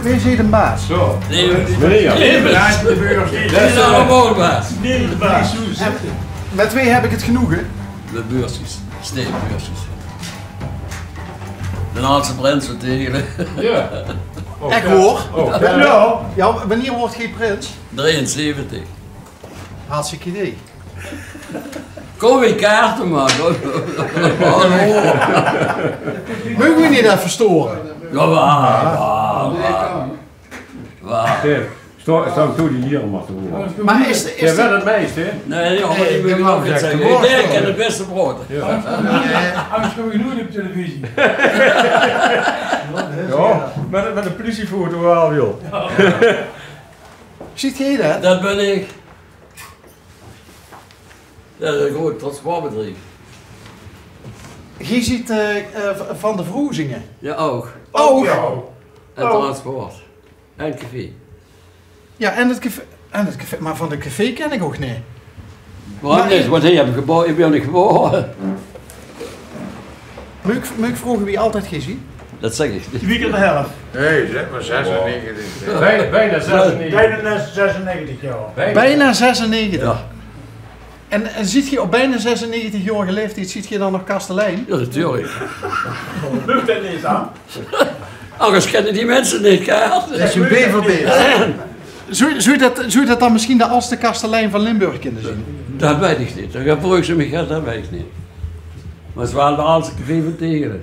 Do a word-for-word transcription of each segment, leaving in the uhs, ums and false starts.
Wae is hie de baas? Zo. Meneer. Dit is allemaol baas. En mit wae höb ich 't genóge? De Beurskes. Steve Beurskes. De laatste prins van Tegele. Ja. Ech waor? Ja. Ja, wannieër woort geer prins? Drieënzeventig. Hartstikke idee. Kóm, ich kaarte maak. Meuge v'r neet effe store? Jao, jao, jao. Steve, sta, sta toe die hie maar te horen. Mer is, is 't meiste, hè? Nae, jao, mer die meuge ouch get zègke. Dae kan 't bèste praote. Angers kóm ich noeit op televisie. Jao, mit, mit 'n plissiefoto waal, jao. Zeet geer det? Det bön ich. Jao, ein groot transportbedrief. Geer zeet, eh, eh, van de verhoezinge? Jao, ouch. Ouch? En transport. En café. Jao, en 't café, en 't café, mer van 't café ken ich ouch neet. Mer ich, want ich höb gebouwd, ich bön neet gebaore. Maag ich, maag ich vraoge wie aajd geer zeet? Det zèk ich neet. Twieë kier de hèlf. Nae, zèk mer zesennegentig. Bijna, bijna zesennegentig. Bijna zesennegentig jaor. Bijna zesennegentig. Jao. En, en zeet geer op bijna zesennegentigjaorige laeftied, zeet geer dan nog kastelein? Jao, natuurlik. Lukt det neet aan? Angers kenne die minse neet, hè? Det is ein B V B. Zouw, zouw det, zouw det dan mesjien de aadste kastelein van Limburg kinne zeen? Det weit ich neet. Det vraogs se mich, det weit ich neet. Mer 't is waal de aadste café van Tegele.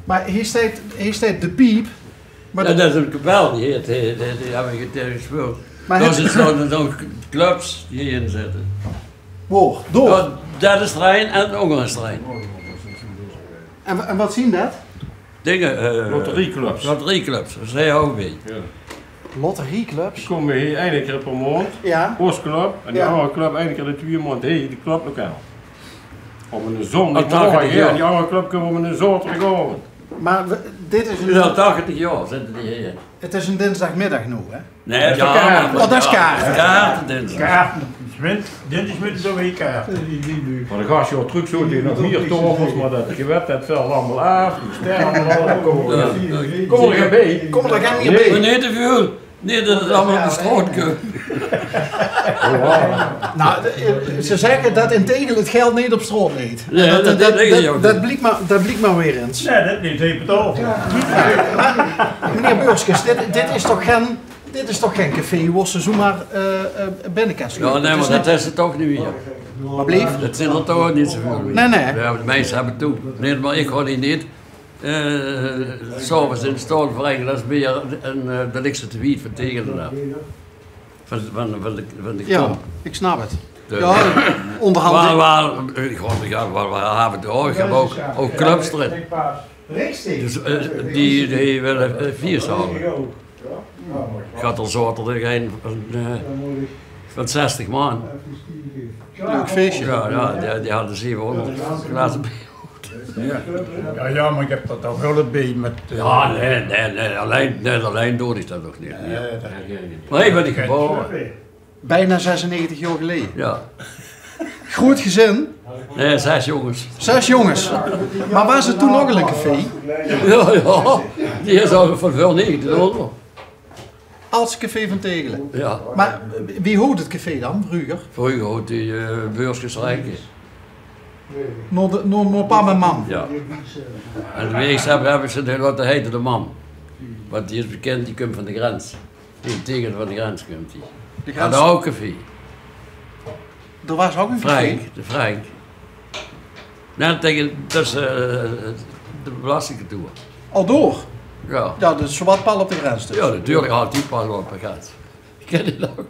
Mer hie steit, hie steit de Piep. Mer det is ein kapel, die heet, die, die, die höbbe v'r gespeeld. Mer det is zo'n, zo'n clubs die hie in zitte. Wo? Dao? Jao, det is d'r ein en ónger is d'r ein. En, en waat zeen det? Dinger, eh, loterieclubs. Loterieclubs, det is hie ouch bie. Jao. Loterieclubs? Die kómme hie eine kier per maondj. Jao. Ós club. En die anger club eine kier in de twieë maondj. Hie, die club lokaal. Op eine zóndigaovendj. En die anger club kómme op eine zaoterdigaovendj. Mer dit is ein... Al tachtig jaor zitte die hie. 't Is ein dinsdagmiddag noe, hè? Nae, det is kaarte. Oh, det is kaarte. Kaarte dinsdag. Kaarte. Dinsdagmiddag zoe weer kaarte. Mer de gas jaor trök zoe, die nog mier taofels, mer det gewet, det veel allemaol aaf. Die sterre allemaol. Kóm d'r gein bie. Kóm d'r gein bie. Mer neet te väöl. Neet det 't allemaol op de straot kump. Nou, ze zègke det in Tegele 't geld neet op straot ligk. Nae, det, det, det, det bliek mer, det bliek mer weer ins. Nae, det neet, hie betaald. Mer, meneer Beurskes, dit, dit is toch gein, dit is toch gein café wo se zoemer, eh, eh, binne kins loupe? Jao, nae, mer det is 't toch neet mier. Waat bleef? Det zeen d'r toch neet zoeväöl mier. Nae, nae. Jao, de minse höbbe toe. Nae, mer ich gaon hie neet. Eh, 's aoves in de staolvereiniging, det is mieër ein, eh, det ligk te wied van Tegele aaf. Van, van, van de, van de... Jao, kom. Ich snap 't. De... Jao, óngerhandj. Waal, waal, ich gaon, jao, waal, waal aaf en toe. Ich höb ouch, ouch clubs d'rin. Dus, eh, die, die wille, eh, fieës haoje. Ich had al zaoterdig ein van, eh, van zestig man. Leuk fieësje. Jao, jao, die, die hadde zevehóngerd glaze beer. Jao, jao, mer ich höb det ouch waal bie mit, eh... Jao, nae, nae, nae, allein, nae, allein doon ich det ouch neet. Nae, det... Mer ich bön hie gebaore. Bijna zesennegentig jaor geleje. Jao. Groeët gezin? Nae, zes jónges. Zes jónges. Mer waas 't toen ouch al ein café? Jao, jao. Die is al van veur negentien hóngerd. Als café van Tegele. Jao. Mer wie hoot 't café dan, vreuger? Vreuger hoot die, eh, Beurskes Renke. Nao de, nao, nao pap en mam. Jao. En wie ich zègk, höb ich ze laote heite de Mam. Want die is bekènd, die kump van de grens. Die kump tege van de grens, kump die. De grens. Had ouch café. D'r waas ouch ein café. Frank, de Frank. Net tege, tösse, eh, de belastingkantoor. Al door? Jao. Jao, dus zoe waat pal op de grens dus. Jao, natuurlik, altied pal op de grens. Ich ken 't nog.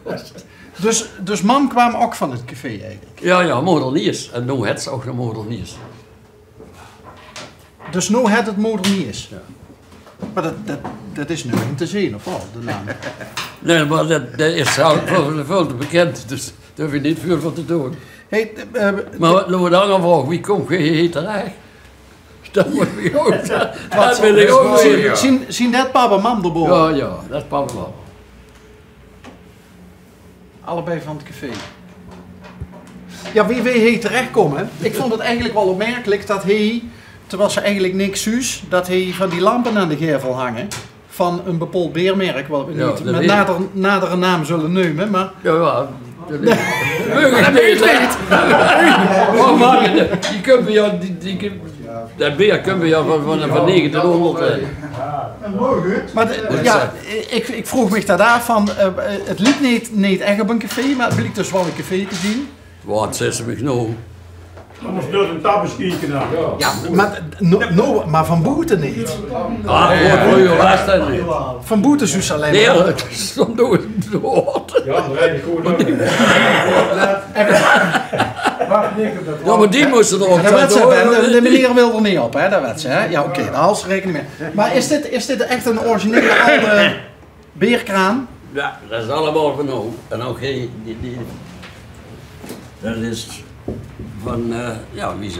Dus, dus mam kwaam ouch van 't café eigelik? Jao, jao, Moderniers. En noe het ze ouch nog Moderniers. Dus noe het 't Moderniers. Jao. Mer det, det, det is nörges te zeen, of waal, de naam? Nae, mer det, det is väöl, väöl te bekènd, dus dao hoof ich neet väöl van te doon. Hey, eh, mer laote v'r de anger vraog, wie kómp geer hie terech? Det mót ich ouch, det wil ich ouch wete. Zeen, zeen det pap en mam d'rbove? Jao, jao, det is pap en mam. Allebei van 't café. Jao, wie, wie hie terechkómme. Ich vónj 't eigelik waal opmerkelik det hie, terwiel se eigelik niks zuus, det hie van die lampe aan de gaevel hange. van ein bepaold beermerk, wat we neet mit nader, nadere naam zulle neume, mer... Jao, jao. Meuge we neet. Oh, mer die kump v'r, jao, die, die kump, det beer kump v'r, jao, van, van, van negentienhóngerd, hè. Mer de, jao, ich, ich vroog mich det aaf van, eh, 't liek neet, neet ech op ein café, mer 't bliek dus waal ein café te zeen. Waat zaes se mich noe? Anders door ein tabbes kieke dan. Jao, mer no, no, mer van boete neet. Ah, good, goeie was det neet. Van boete zoes se allein mer. Nae, det stóng door 't woord. Jao, mer die móste d'r op zètte, huur. De, de meneer wil d'r neet op, hè, det wèt se, hè. Jao, oké, dao haols se raekening mit. Mer is dit, is dit ech ein originele alde beerkraam? Jao, det is allemaol van noe. En ouch die, die, die, det is van, eh, jao, wie ze,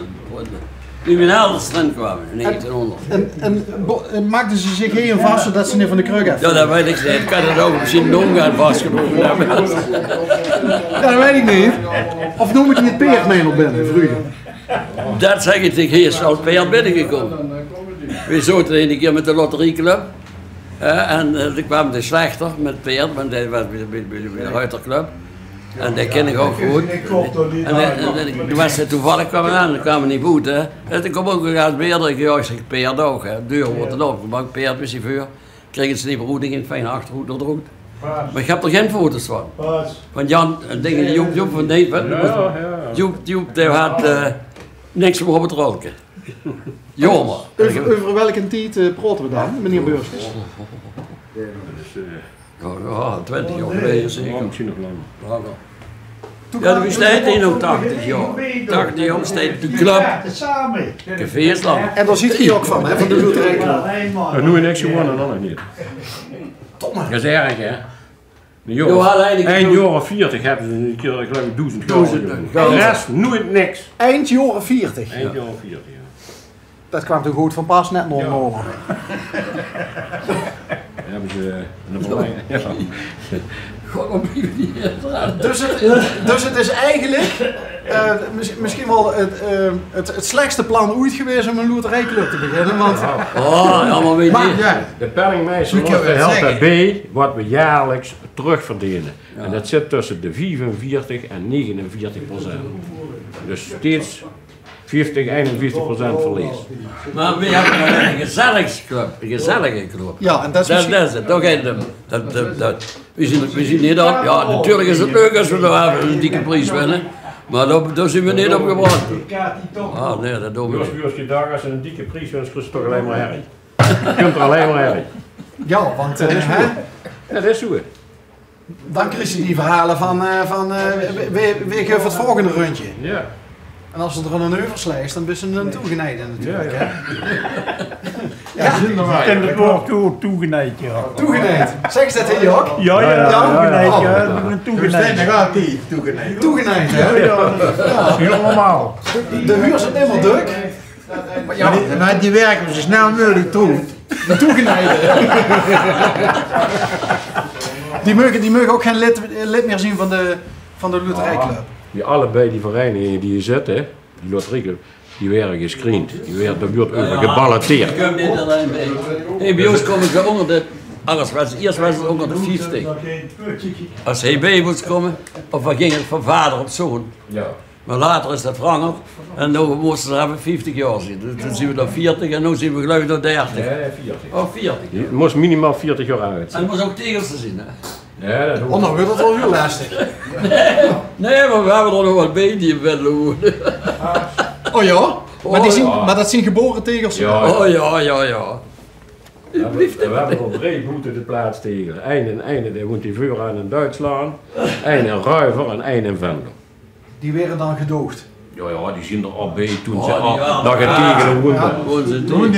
wie mien elders d'rin kwame in negentienhóngerd. En, en bo-, en maakde ze zich hie vas, zoedet ze neet van de kruk aaf... Jao, det weit ich neet. Ich kan 't ouch mesjien noe gaon vasgenome höbbe. Jao, det weit ich neet. Of noom ich neet peerd mit nao binne, vreuger? Det zègk ich dich, hie is al peerd binnegekómme. Veer zote eine kier mit de loterieclub. Hè, en, eh, toen kwaam de slechter mit peerd, want dae waas bie, bie, bie, bie de ruiterclub. En dae kin ich ouch good. En, en, en toen waas 'r toevallig, kwaam 'r aan, toen kwaam 'r nao boete, hè. En toen kóm ouch 'n gans beer, ich, jao, ich zègk: peerd ouch, hè. Deur woort 't opgemaak, peerd wis ich veur. Kreeg 'n sliep roet, ging fijn achteroet, door de roet. Mer ich höb d'r gein foto's van. Van Jan, en dink, Joep, Joep van, nae, van, Joep, Joep, dae haw, eh, niks mier op 't rolke. Jaomer. Euver, euver welke tied, eh, praote v'r dan, meneer Beurskes? Jao, jao, twintig jaor geleje zeker. Jao, mesjien nog langer. Langer. Jao, die besteit hie noe tachtig jaor. Tachtig jaor besteit de club. Café Island. En dao zeet geer ouch van, hè, van de loterijclub? En noe niks gewónne, dan nog neet. Domme. Det is erg, hè? Jao, eind jaore veertig höbbe ze 'ne kier, ich geluif, doezend gulde gewonnen. De res noeit niks. Eind jaore veertig? Eind jaore veertig, jao. Det kwaam toch good van pas, net nao de oorlog. Höbbe ze, eh, 'ne verlenging. God, wat blieve die hie draan? Dus 't, dus 't is eigelik, eh, mes-, mesjien waal 't, eh, 't, 't slechste plan oeit gewaes óm 'n loterijclub te beginne, want... Oh, jao, mer weit je, de penningmeister, de L T B, wat we jaorliks terugverdene. Jao. En det zit tösse de viefenveertig en negenenveertig procent. Dus steeds vieftig, einenveertig procent verlees. Mer we höbbe 'n gezellige club, 'n gezellige club. Jao, en det is mesjien, det is 't. Dao geit 't óm. Det, det, det, we zien, we zien neet al, jao, natuurlik is 't leuk es we dao aaf 'n dikke pries winne. Mer dao, dao zien we neet op gebrand. Ah, nae, det doon we neet. Joost, joost, die daag es se 'n dikke pries wins, kriegs se toch allein mer herrie. Kump d'r allein mer herrie. Jao, want, eh, hè? Jao, det is zoe. Dan kriegs se die verhaole van, eh, van, eh, we, we, we gaon veur 't volgende rundje. Jao. En es se d'r 'nen euverslijs, dan bis se 'nen toegeneide natuurlik, hè? Jao, jao. En det woord toe-, toegeneid, jao. Toegeneid. Zègke ze det hie ouch? Jao, jao, jao, toegeneid, jao. Ich bin toegeneid. Veer zeen nog altied toegeneid. Toegeneid, hè? Jao, jao. Jao. Hielemaol. De, de huur zit nimmer dök. Mer jao, mer die, mer die wirke zoe snel meugelik toe. De toegeneide. Die meuge, die meuge ouch gein lid, lid mier zien van de, van de loterijclub. Die allebei die vereiniginge die hie zitte, hè, die loterijclub, die waere gescreend. Die waere, dao wuuert euver geballoteerd. Hey, bie ós kómme ze ónger de, alles waas, iers waas 't ónger de vieftig. Es hae bie mós kómme, of we ginge van vader op zoon. Jao. Mer later is det verangerd. En noe móste ze effe vieftig jaor zien. Toen, toen zien we nao veertig en noe zien we, geluif ich, nao dertig. Nae, veertig. Oh, veertig. Je mós minimaal veertig jaor aad zien. En 't mós ouch tegelste zien, hè? Jao, det hoort. Anders wuuert 't waal hiel lestig. Nae, nae, mer we höbbe d'r nog waat bie die in Venlo wone. Oh jao? Mer die zien, mer det zien gebore tegelste. Jao, jao. Oh jao, jao, jao. We höbbe, we höbbe d'r drei boete de plaats tegele. Eine, eine, dae woont hie veuraan in Duitsland. Eine in Ruiver en eine in Venlo. Die waere dan gedoog? Jao, jao, die zien d'r al bie toen ze al nog in Tegele woonde.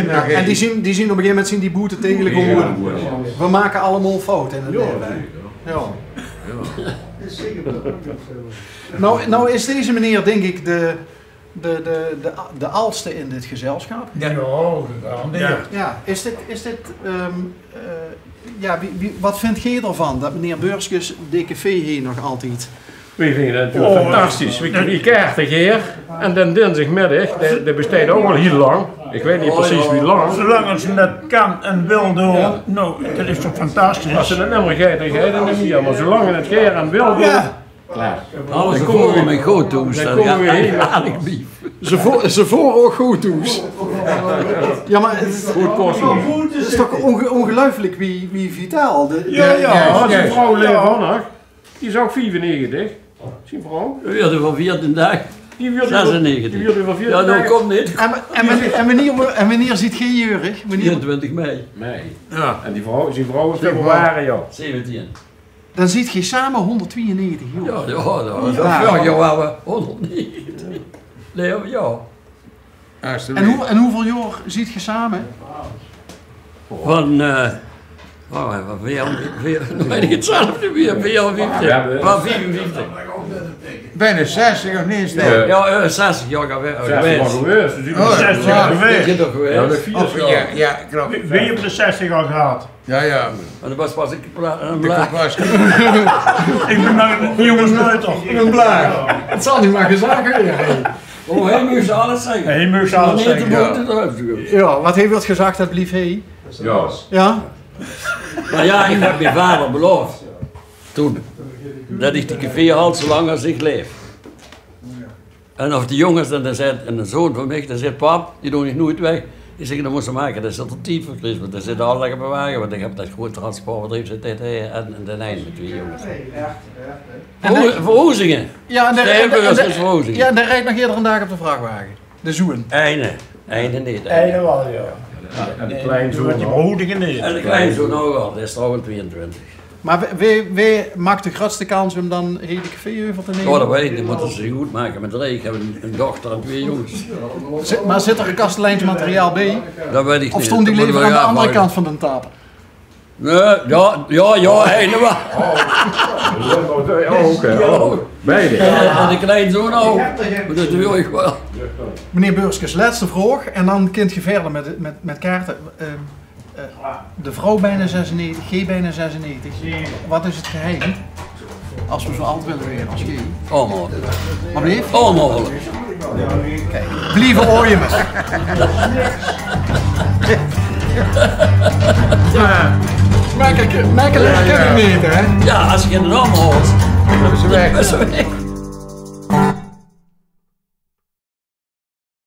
Jao. En die zien, die zien op e gegaeve moment zien die boete Tegele gaon wone. We make allemaol foute in 't laeve, hè? Jao. Noe, noe is deze meneer, dink ich, de, de, de, de, de aadste in dit gezelsjap. Jao, jao. Jao, is dit, is dit, ehm, eh, jao, wie, wie, wat vindj geer d'rvan det meneer Beurskes de café hie nog altied... Weej vinje det natuurlik fantastisch. Weej, weej kaarte hie. En den dinsdigmiddig, dae, dae besteit ouch al hiel lang. Ich weit neet precies wie lang. Zolang es se det kans en wils doon, noe, det is toch fantastisch. Es se det nummer geit, dan geit 't neet mieë. Mer zolang se 't gaer en wils doon, Alles, ze vore mich good thoes, dan kómme we heen. Ze vo-, ze vore ouch good thoes. Jao, mer 't is, 't is toch onge-, ongeluifelik wie, wie vitaal de, jao, jao, zien vrouw leef ouch nog. Die is ouch viefennegentig. Zien vrouw. Jao, die van veertien daag. Die wuuert euver, zesennegentig. Die wuuert euver veertien daag. Jao, det kump neet. En, en wanneer, en wanneer, en wanneer zeet geer jäörig? Wanneer? Veerentwintig mei. Mei. Jao. En die vrouw, zien vrouw in februari, jao. Zeventien. Dan zeet geer same hónderdtwieënnegentig jaor. Jao, jao, jao. Veurig jaor wore we hónderdnegentig. Nae, jao. En hoe, en wieväöl jaor zeet geer same? Van, eh, wach effe, veer, veer, weit ich 't zelf neet mieë, veerenvieftig. Jao, veer. Van viefenvieftig. Bienao zestig of neet, Stef? Jao, eh, zestig jaor gewaes. Zestig jaor gewaes. Zestig jaor gewaes. Jao, det vier jaor. Jao, klop. Wae haet de zestig al gehad? Jao, jao. En det waas pas ein bla-, ein blaar. Ich bön noe ein jónge sleuter. Ein blaar. 't Zal neet mer gezag waere, hè. Oh, hae mós alles zègke. Hae mós alles zègke, jao. Jao, waat hae wilt gezag, det blief hae. Jao. Jao? Mer jao, ich höb miene vader belaof toen det ich de café haw zoe lang es ich laef. En of die jónges, en dan zaet eine zoon van mich, dae zaet: "Pap, die doon ich noeit weg." Ich zèk: "Dan mós se make det se d'r tied veur kriegs, want dae zit al lekker bie wae, want ich höb det groot transportbedrief," zaet hae, en, en dan ein mit twieë jónges. Verhoe-, verhoezinge. Jao, en dae, en dae, en dae, jao, en dae riejt nog eder daag op de vrachwage. De zoon. Eine. Eine neet. Eine waal, jao. En de kleinzoon ouch. En de kleinzoon ouch al, dae is trouwens twieëntwintig. Mer wae, wae, wae maak de groetste kans óm dan hie de café euver te numme? Oh, det weit ich neet. Mótte ze good make mit drie. Ich höb ein, ein dochter en twieë jónges. Zit, mer zit d'r kasteleinsmateriaal bie? Det weit ich neet. Of staon die lever aan de anger kant van de taofel? Nae, jao, jao, jao, eine waal. Oh, oké. Oh, beide. En, en de kleinzoon ouch. Mer det doon ich waal. Meneer Beurskes, lètste vraog. En dan kint geer wiejer mit, mit, mit kaarte. Ehm, Eh, de vrouw bienao zesennegentig, geer bienao zesennegentig. Waat is 't geheim? Es we zoe ald wille waere es geer. Ónmeugelik. Waat blief? Ónmeugelik. Kiek, blieve aojeme. Jao. Mekkelik, mekkelik kan 't neet, hè? Jao, es se gein naam haws, dan is 'r weg.